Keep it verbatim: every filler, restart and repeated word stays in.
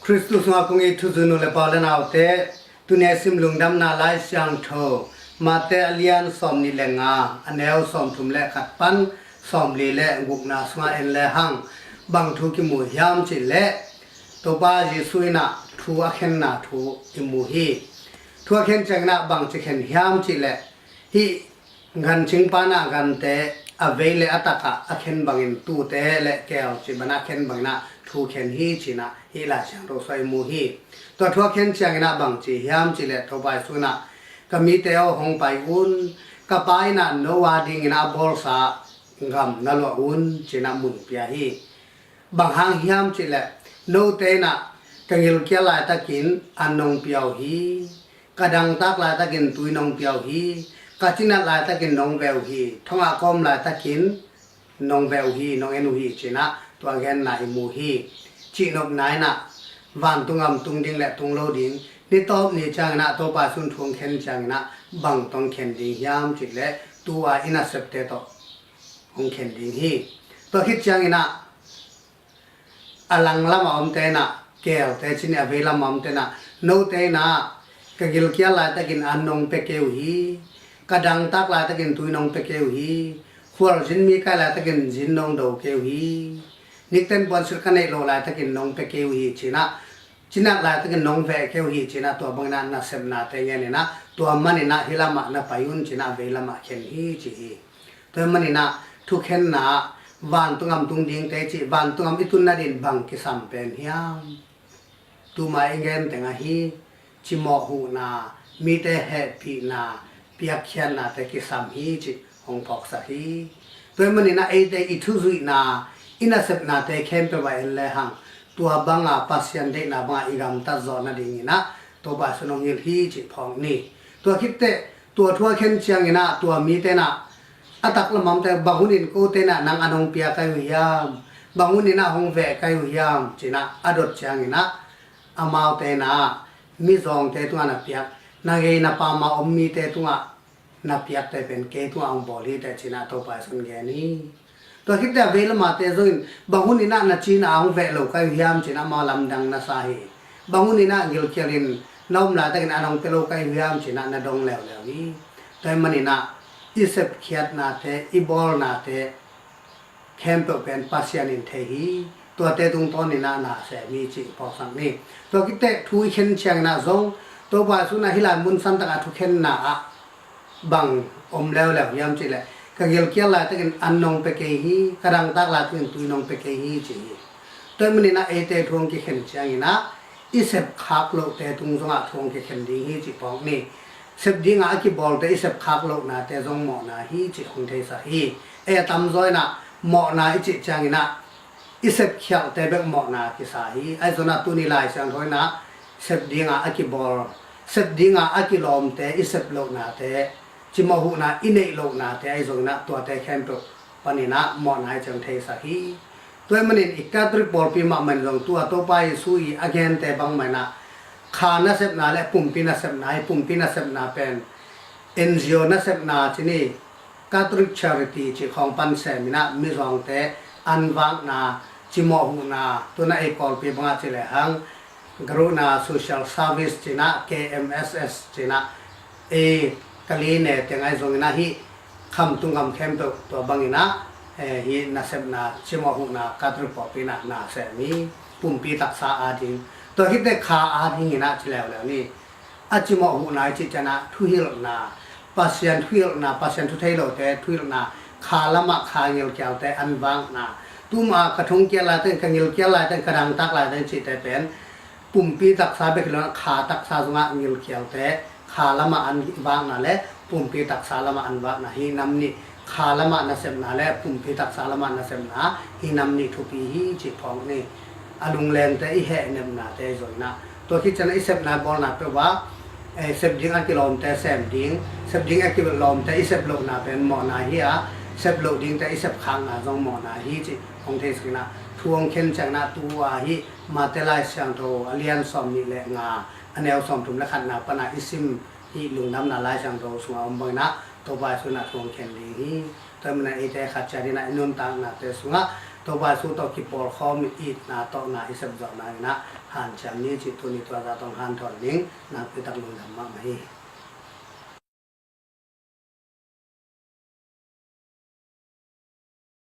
Khristu sungah kong it thuzui nu le pa u le naute, tuni a sim Lungdamna Lai Siangtho Mate a lian sawmnih le nga, a neu sawmthum le khat pan sawmli le gukna sungah en lehang bang thu kimu hiam cih leh, Topa Jesuh in ah thu a khenna thu i mu hi. Thu a khen ciangin ah bangci khen hiam cih leh, hih gancing pan ah gante a vei le a tak ah a khen bangin, tuute le keel cih bang a khen bangin ah thu khen hi ci-in ah hih Lai Siangtho sungah i mu hi. Tua thu a khen ciangin ah bangci hiam cih leh, Topa Jesuh in ah, "Ka mite aw, hong pai un. Ka Pa in ah no a dingin a bawlsa gam na luah un," ci-in ah mun pia hi. Bang hang hiam cih leh, "Note in ah ka gilkial laitakin an nong pia uh hi. Ka dangtak laitakin tui nong pia uh hi. Ka cinat laitakin nong veh uh hi. Thong ah ka om laitakin nong veh uh hi, nong en uh hi," ci-in ah tua genna i mu hi. Cihnopna in ah vantung gam tung ding le tung lo ding, ni tawp ni ciangin ah Topa Jesuh in thu hong khen ciangin ah bang tawh hong khen ding hiam cih leh, tu-a i nasepte tawh hong khen ding hi. Tua khit ciangin ah a lang lam a omte in ah, keelte ci ni, a vei lam a omte in ah, "Note in ah ka gilkial laitakin an nong pia kei uh hi. Ka dangtak laitakin tui nong pia kei uh hi. Khualzin mi ka hih laitakin zin nong do kei uh hi. Nikten puansilh ka neih loh laitakin nong pia kei uh hi," ci-in ah, "Cinat laitakin nong veh kei uh hi," ci-in ah tua bangin ah nasepnate ngen in ah, "Tua manin ah hih lamah na pai un," ci-in ah a vei lamah khen hi ci hi. Tua ahih manin ah thukhenna ah vantung gam tung dingte cih, vantung gam i tun nading bang kisam pen hiam? Tuma i gen teng ahi, cimawh huhna, mite hehpihna, piakkhiatnate kisam hi cih hong phawksak hi. Tua ahih manin ah eite i thuzuihna, i nasepnate khempeuh ah en lehang, tua banga Pasian deihna banga i gamtat zawh nadingin ah Topa Jesuh in hong hilh hi cih phawk ni. Tua khit teh, tua thu a khen ciangin ah tua mite in ah, a taklam a omte, "Bang hunin kote in ah nang an hong pia ka hi uh hiam? Bang hunin ah hong veh ka hi uh hiam?" ci-in ah a dot ciangin ah, amaute in ah, "Mizawngte tungah na piak, na gei na pam a om mite tungah na piakte pen kei tungah hong bawl hi teh," ci-in ah Topa Jesuh in gen hi. Tua khit teh a vei lamate zong in, "Bang hunin ah na cina hong veh lo ka hi uh hiam?" ci-in ah amau lamdang na sa hi. "Bang hunin ah gilkial in na om laitakin an hong pia lo ka hi uh hiam?" ci-in ah na dong leuleu hi. Tua ahih manin ah i sepkhiatnate, i bawlnate khempeuh pen Pasian in thei hi. Tuate tungtawnin ah na sem hi cih phawksak ni. Tua khit teh thu i khen ciangin ah zong, Topa Jesuh in ah hih lai mun santak ah thukhenna ah bang om leuleu hiam cih leh, "Ka gilkial laitakin an nong pia kei hi, ka dangtak laitakin tui nong pia kei hi," ci hi. Tua ahih manin ah eite thu hong kikhen ciangin ah i sepkhak lohte tung zongah thu hong kikhen ding hi cih phawk ni. Sep dingah a kibawlte i sepkhak lohnate zong mawhna hi cih hong theisak hi. Ei a tamzaw in ah mawhna i cih ciangin ah i sepkhialte bek mawhna kisa hi. Ahi zongin ah tuni Lai Siangtho in ah sep dingah a kibawl, sep dingah a kilawmte i sep lohnate, cimawh huhna i neih lohnate ahi zongin ah tuate khempeuh panin ah mawhna hi cih hong theisak hi. Tua ahih manin i Catholic pawlpi mahmah in zong tua Topa Jesuh i a gente bangmah in ah kha nasepna le pumpi nasepna hi. Pumpi nasepna pen N G O nasepna ci ni, Catholic Charity cih khawng pan sem in ah mizawngte an vakna, cimawh huhna, tu-in ah ei pawlpi bangah ci lehang Group na Social Service ci-in ah, K M S S ci-in ah, ei Kali ne teng ahi zongin ah hih Khamtung gam khempeuh tua bangin ah, eh, hih nasepna, cimawh huhna Catholic pawlpi in ah na sem hi, pumpi taksa ading. Tua khit teh kha adingin ah ci leuleu ni. A cimawh huhna i cih ciangin ah thuhilhna, Pasian thuhilhna, Pasian thu thei lote thuhilhna, kha lamah kha gilkialte an vakna. Tuma ka thongkial laitakin, ka gilkial laitakin, ka dangtak laitakin cihte pen pumpi taksa bek hi lo in ah kha taksa zongah gilkialte, kha lamah an vakna le pumpi taksa lamah an vakna, hih nam nih, kha lamah nasepna le pumpi taksa lamah nasepna, hih nam nih thupi hi cih phawk ni. A lunglengte i hehnepnate zong in ah, tua khit ciangin ah i sepna bawlna peuh ah, eh, sep ding a kilawmte sem ding, sep ding a kilawmte i sep lohna pen mawhna hi a, sep loh dingte i sepkhakna zong mawhna hi cih hong theisak in ah, thu hong khen ciangin ah tu-a hih Mate Lai Siangtho a lian sawmnih le nga, a neu sawmthum le khatna pan a i sim hih Lungdamna Lai Siangtho sungah om bangin ah Topa Jesuh in ah thu hong khen ding hi. Tua ahih manin ah eite khat ciat in ah i nuntaknate sungah Topa Jesu tawh kipawlkhawm itna tawh na i sepzawh nadingin ah hanciam ni cih tuni tua zah tawh hong hanthawn ning. Nakpi tak lungdam mahmah hi.